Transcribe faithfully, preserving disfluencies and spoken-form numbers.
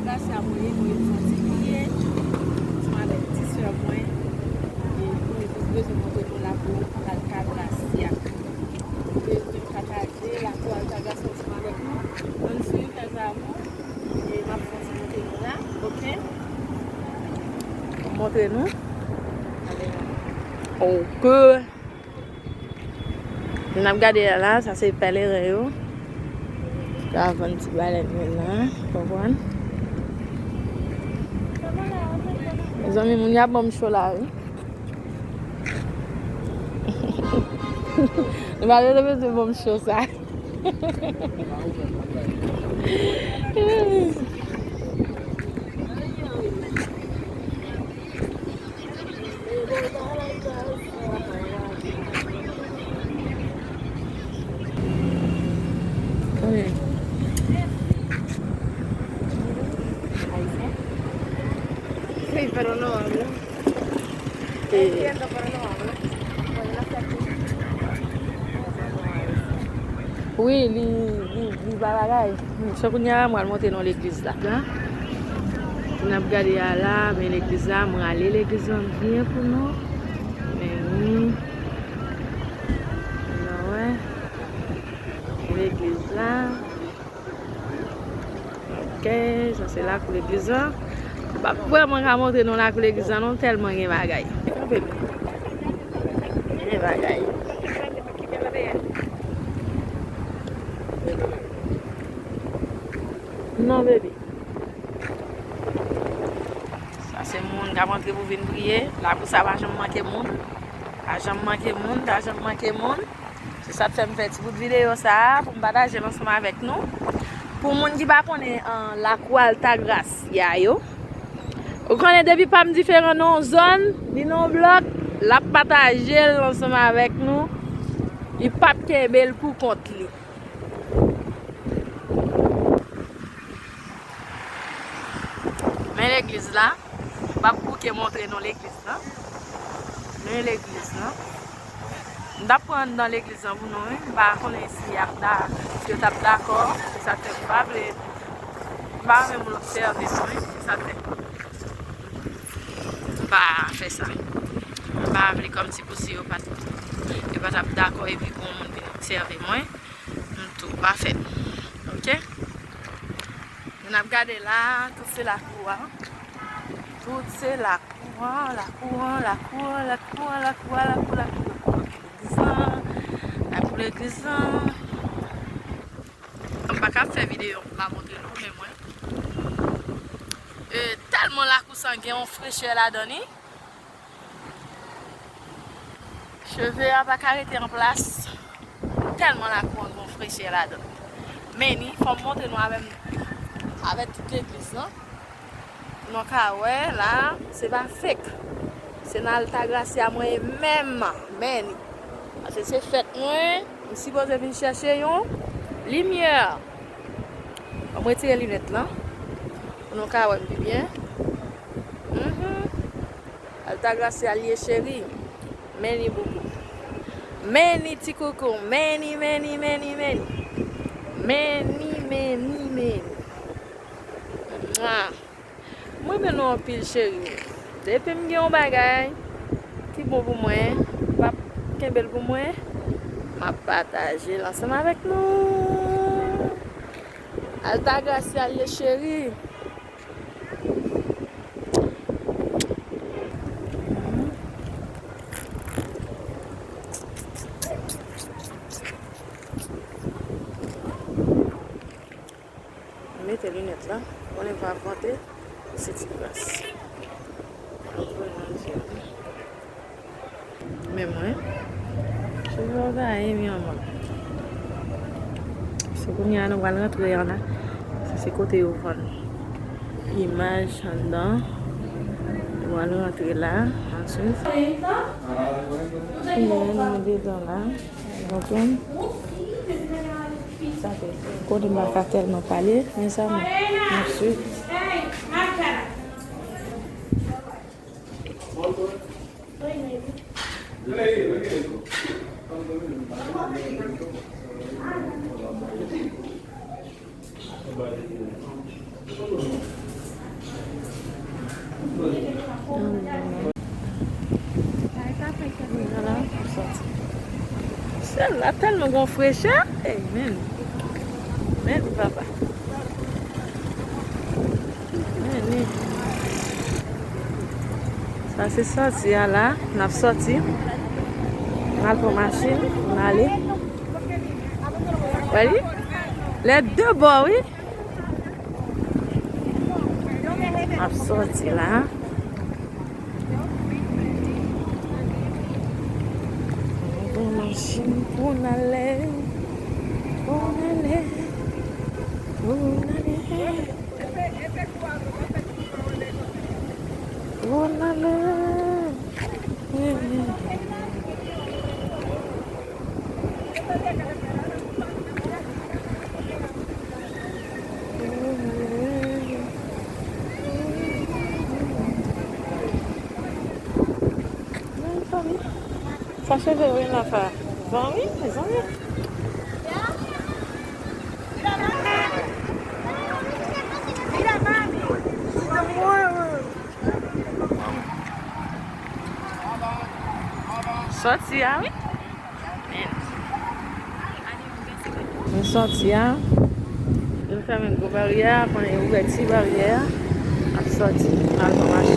Gracia mwen ye, mwen santi kriye. Ansanm avèk ti sè mwen. E nou bezwen montre nou lakou Altagracia. Nou bezwen pataje lakou Altagracia ansanm avèk nou. Ann swiv, mes amours. E m ap fè yon ti montre nou la, oke? M ap montre nou. Oke. N ap gade a la, sa se pèleren yo. Yo ap vann ti balèn yo la, konprann? Mezanmi, moun yo ap ban m cho la, wi. Nou pa bezwen ban m cho sa. Soy pero no hablo. Eh, wi, li, li, li pa bagay. Se kounye a m pral montre nou legliz la. La, n ap gade a la, men legliz la, m rale legliz la byen pou nou. Men wi. Nou wè. Legliz la. Ok, sa se lakou legliz la. M p ap vrèman ka montre nou lakou legliz la non, tèlman gen bagay. Gen bagay. Non, baby. Sa se moun k ap antre pou vin priye. Lakou sa pa janm manke moun. Pa janm manke moun, pa janm manke moun. Se sa k fè m fè ti bout videyo sa a pou m pataje l ansanm avèk nou. Pou moun ki pa konnen, an, lakou Altagracia yo, ou konnen depi pa m diferan nan yon zòn, ni nan yon blòk, l ap pataje l ansanm avèk nou. Li p ap kenbe l pou kont li. Men legliz la. M p ap bouke montre nou legliz lan. Men legliz lan. M t ap pran anndan legliz lan pou nou, wi. M pa konnen si y ap da-, si yo t ap dakò. Se sa k fè m pa vle. M pa renmen moun ap sèvi mwen, wi. Se sa k fè m pa fè sa. M pa vle kòmsi pou si yo pa t, yo pa t ap dakò epi pou yon moun vin sèvi mwen. M tou pa fè l. Ok? N ap gade la, tout se lakou a. Tout se lakou a, lakou a, lakou a, lakou a, lakou a, lakou, lakou, lakou legliz lan. Lakou legliz lan. M pa ka fè videyo, m pa montre nou, men mwen. E, tèlman lakou sa gen yon frechè ladan li. Cheve a pa ka rete an plas. Tèlman lakou an gen yon frechè ladan. Men ni, fò m montre nou avè m, avè tout legliz lan. Nou ka wè la, se pa fake. Se nan Altagracia mwen ye menm. Men ni. Paske se fèt mwen, m sipoze vin chèche yon limyè. Ban m retire linèt lan. Pou nou ka wè m pi byen. Mhm. Altagracia l ye cheri. Men ni boubou. Men ni ti koukou. Men ni, men ni, men ni, men ni. Men ni, men ni, men ni. Mwa. M renmen nou anpil cheri. Depi m gen yon bagay ki bon pou mwen, m p ap kenbe l pou mwen. M ap pataje l ansanm avèk nou. Altagracia l ye cheri. M mete linèt la, konnen va vante, se ti gras. Men mwen, cheve w gaye, mi amor. Se kounye a nou pral rantre an la. Sa se kote yo vann imaj anndan. Nou pral rantre la, answit. Kounye a nou dedan la. Oke. Sa fè kote m pa ka tèlman pale, men sa m, m ap swiv. La tèlman gon frechè. Ey, men. Men, papa. Men, men. Sa se sòti a la. N ap sòti. N al pran machin. N ale. Wè li? Lè de bò, wi. Ap sòti la. Pran machin pou n ale. Pou n ale. Pou n ale. Pou n ale. Sa cheve wi nan sa. Zanmi, zanmi. Sòti a wi. Men. Nou sòti a. Yo fèmen gwo baryè a, konnen yo ouvè ti baryè a. Ap sòti. Al pran machin.